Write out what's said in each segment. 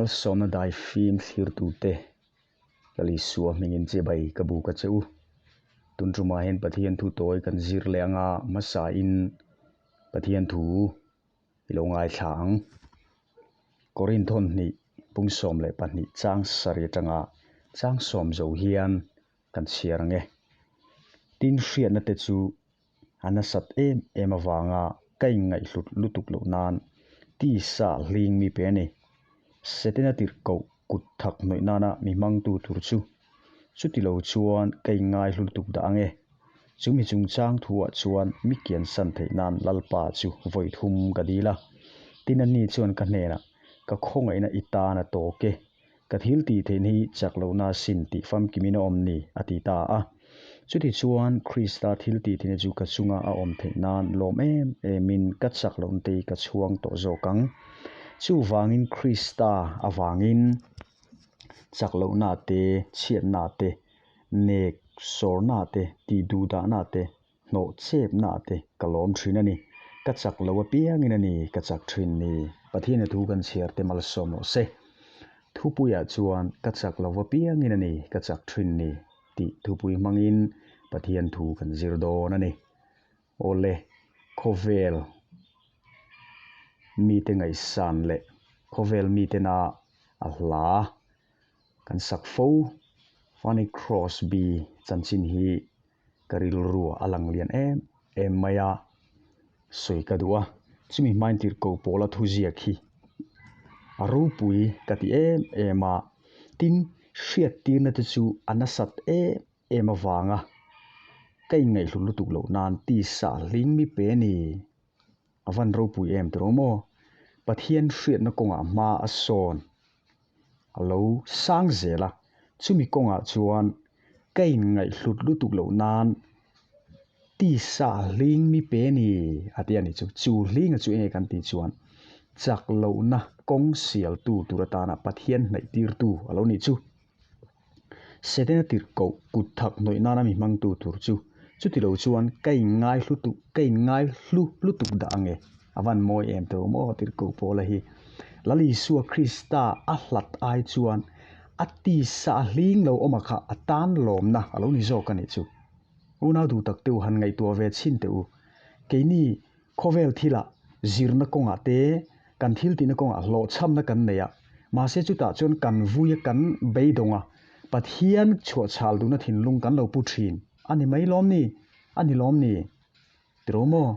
Malsawmna daifim thlirtute Lal Isua hmingin chibai ka buk a che u. Tun tumah hian Pathian thu tawi kan zir leh anga hmasain Pathian thu i lo ngaithla ang. Korinth hnih pung 12 chang sarih atanga chang sawm zo hian kan chhiar ang e. Tin hriatna te chu a nasat em em avanga ka inngaihhlut lutuk loh nan tisa hling mi pe a ni. Setana tirhkoh kut thak hnawih nana mi hmangtu tur chu chuti lo chuan ka inngaihlu lutuk dah ang e. Chu mi chungchang thuah chuan mi kiansan theih nan Lalpa chu vawi thum ka dil a. Tin ani chuan ka hnenah, Ka khawngaihna i tan a tawk e. Ka thil tih theihna hi chak lohna sin tih famkimin a awm ni, a ti ta a. Chuti chuan Krista thil tih theihna chu ka chunga a awm theih nan lawm em emin ka chak lohna te hi ka chhuang tawh zawk ang. Chuvangin Krista avangin chak lohna te, chhiatna te, nek sawrna te, tih duhdahna te, hnawh chepna te ka lawm thin a ni. Ka chak lo apiangin a ni ka chak thin ni. Pathian a thu kan chhiar te malsawm rawh se. Thupuiah chuan ka chak lo apiangin a ni ka chak thin ni tih thupui hmangin Pathian thu kan zir dawn a ni. Awle, khawvel mite ngaihsan leh khawvel mitena a hla kan sak fo Fanny Crosby chanchin hi ka rilru a lang lian em em mai a, sawi ka duh a, chumi hmain tirhkoh pawla thuziak hi a ropui ka ti em em a, tin hriattirna te chu a nasat em em avanga ka inngaihhlut lutuk loh nan tisa hling mi pe a ni, a van ropui em tiraw maw? Pathian hriatna kawngah hma a sawn. A lo sang zel a, chumi kawngah chuan ka inngaihhlut lutuk loh nan tisa hling mi pe ni a ti a ni chu. Chu hlinga chu enge kan tih chuan chak lohna kawng sialtu tur atana Pathian hnaihtirtu a lo nih chu. Setana tirhkoh kut thak hnawih nana mi hmangtu tur chu chuti lo chuan ka inngaihlu tuk ka inngaihlu lutuk dah ang e. A van mawi em tawh maw tirhkoh Paula hi. Lal Isua Krista a hlat ai chuan a tisa a hling lo awm a kha a tan lawmna a lo ni zawk a nih chu. Unau duh tak te u han ngaihtuah ve chhin teh u. Keini Khawvel thilah zirna kawngah te, kan thil tihna kawngah hlawhchhamna kan nei a, mahse chutah chuan kan vui a, kan beidawng a, Pathian chhuahchhal duhna thinlung kan lo pu thin a ni mai lawm ni? A ni lawm ni? Tiraw maw?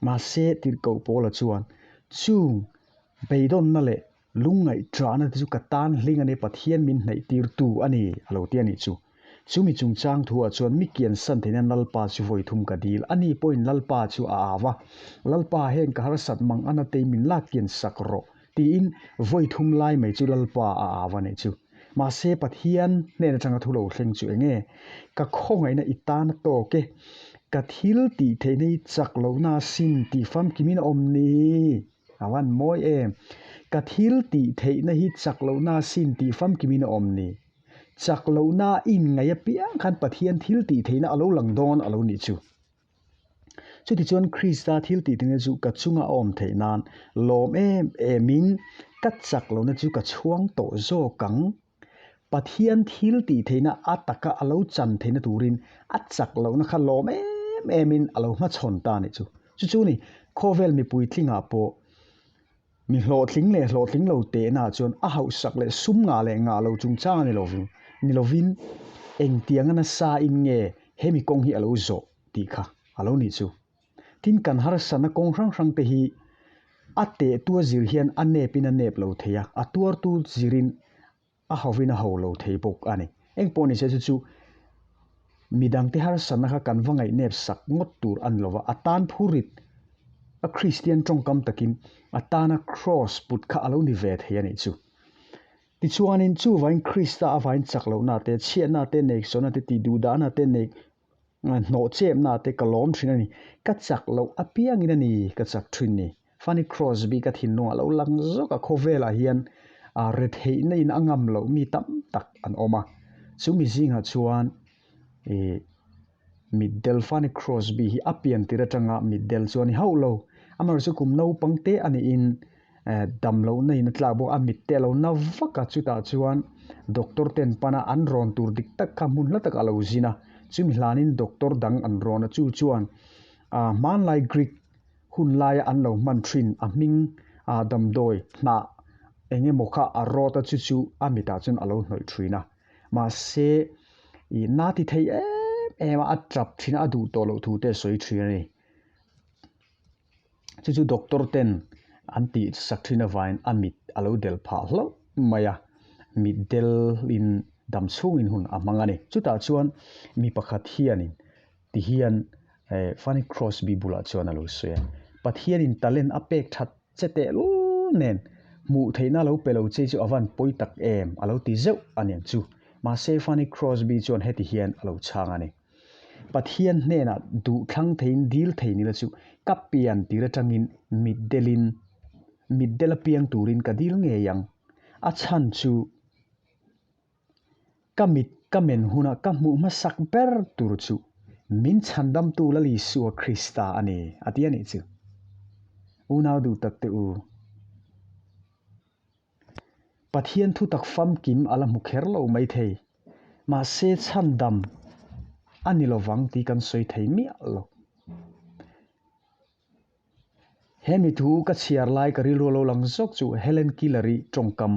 Mahse tirhkoh Paula chuan chung beidawnna leh Lungngaihṭahna te chu ka tan hling a ni, Pathian min hnaihtirtu a ni, a lo ti a nih chu. Chu mi chungchang thuah chuan mi kiansan theihna Lalpa chu vawi thum ka dil. Ani pawhin Lalpa chu a au a, Lalpa heng ka harsat mang ana tei min lak kian sak rawh, tiin vawi thum lai mai chu Lalpa a au a nih chu. Mahse Pathian hnen atanga thu lo thleng chu eng nge? Ka khawngaihna i tan a tawk e, ka thil tih theihna hi chak lohna asin tih famkimin a awm ni. A van mawi em! Ka thil tih theihna hi chak lohna sin tih famkimin a awm ni. Chak lohna inngaih apiang khan Pathian thil tih theihna a lo lang dawn a lo nih chu. Chutichuan Krista thil tih theihna chu ka chunga a awm theih nan lawm em emin ka chak lohna chu ka chhuang tawh zawk ang. Pathian thil tih theihna a taka a lo chan theihna turin a chak lohna kha lawm em emin a lo hmachhawn ta a nih chu. Chu chu ni, khawvel mipui tlingah pawh mi hlawhtling leh hlawhtling lo tehna chuan a hauhsak leh sum ngah leh ngah lo chungchang a ni loving, ni lovin engtianga nasa in nge he mi kawng hi a lo zawh tih kha a lo nih chu. Tin, kan harsatna kawng hrang hrang te hi a tehtu a zir hian a nepin a nep lo thei a, a tuartu zirin a hovin a ho lo thei bawk a ni. Eng pawh nise chu chu midangte harsatna kha kan va ngaihnep sak ngawt tur a ni lova, a tan phurit a Kristian tawngkam takin a tana kraws put kha a lo ni ve thei a nih chu. Tichuanin chuvain Krista avain chak lohna te, chhiatna te, neihsawhna te, tihduhdahna te, neih Hnawh chepna te ka lawm thin a ni. Ka chak loh apiangin a ni ka chak thin ni. Fanny Crosby ka thinlungah lo lang zawk a, khawvelah hian retheihna in a ngam loh mi tam tak an awm a. Chu mi zingah chuan ih mitdel Fanny Crosby hi a pian tir atanga mitdel chu a ni hauh lo. Amaherawhchu kum naupang te a niin Dam lohna in a tlak bawk a, a mit te a lo na vak a, chutah chuan doctor ten pana an rawn tur dik tak kha hmun hla takah a lo zin a, chumi hlanin doctor dang an rawn a, chu chuan hmanlai Greek hun laia an lo hman thin a hming damdawi hnah eng emaw kha a rawt a, chu chu a mitah chuan a lo hnawih thin a, mahse ih na ti thei em em a, a tap thin a, a duh tawh loh thu te a sawi thin a ni. Chu chu doctor ten an tih sak thin avangin a mit a lo del phah hlauh mai a, mit del in dam chhungin hun a hmang a ni. Chutah chuan mi pakhat hianin ti hian Fanny Crosby bulah chuan a lo sawi a, Pathianin talent a pek that che tehlul nen hmuh theihna lo pe lo che chu a van pawi tak em a lo ti zeuh a niang chu. Mahse Fanny Crosby chuan heti hian a lo chhang a ni. Pathian hnenah duh thlang theiin dil thei nila chu ka pian tir atangin mitdelin mitdel a piang turin ka dil ngei ang. A chhan chu ka mit ka men huna ka hmuh hmasak ber tur chu min chhandamtu Lal Isua Krista a ni, a ti a nih chu. Unau duh tak te u. Pathian thutak famkim a la hmu kher lo mai thei. Mahse chhandam a ni lovang tih kan sawi thei miah lo. He mi thu ka chhiar lai ka rilru a lo lang zawk chu Helen Keller-i tawngkam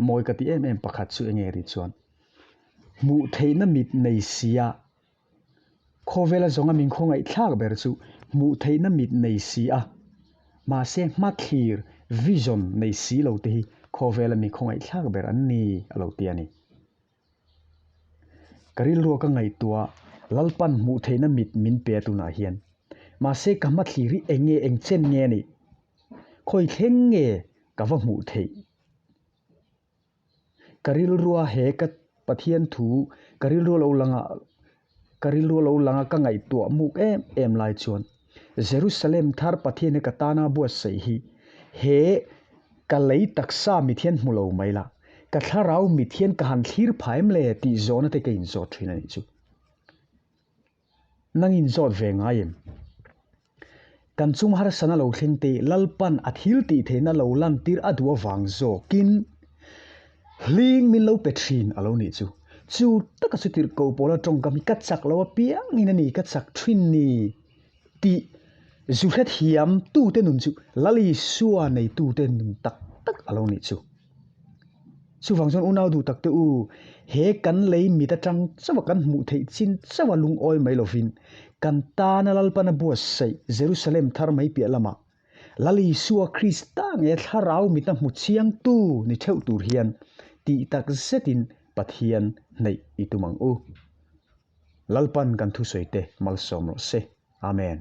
mawi ka ti em em pakhat chu enge ri chuan hmuh theihna mit nei sia Khawvela zawnga min khawngaihthlak ber chu hmuh theihna mit nei si a, mahse hmathlir, vision, nei si lo te hi khawvela mi khawngaihthlak ber an ni a lo ti a ni. Ka rilrua ka ngaihtuah Lalpan hmuh theihna mit min pe a tunah hian. Mahse ka hmathlir hi eng nge eng chen nge a nih? Khawi thleng nge ka va hmuh theih? Ka rilrua he ka Pathian thu ka rilru lo langa ka rilru lo langa ka ngaihtuah muk em em lai chuan Jerusalem thar Pathian hi ka tana buatsaih hi he ka lei taksa mithian hmu lo mai la, ka thlarau mithian ka han thlir phah em le tih zawhna te ka inzawt thin a nih chu. Nang inzawt ve ngai em? Kan chung harsana lo thleng te Lalpan a thil tih theihna lo lantir a duh avang zawkin hling min lo pe thin a lo nih chu. Chu taka chu tirhko pawla tawngkam hi ka chak lo apiangin a ni ka chak thin ni tih zu hrethiam tute nun chu Lal Isua neitute nun tak tak a lo nih chu. Chuvang chuan unau duh tak te u, he kan lei mit atang chauha kan hmuh theih chin chauha lungawi mai lovin, kan tana Lalpana buatsaih Jerusalem thar mai piah lamah Lal Isua Krista nge thlarau mita hmu chiangtu ni theuh tur hian tih tak zetin Pathian hneih i tum ang u. Lalpan kan thusawi te malsawm rawh se. Amen.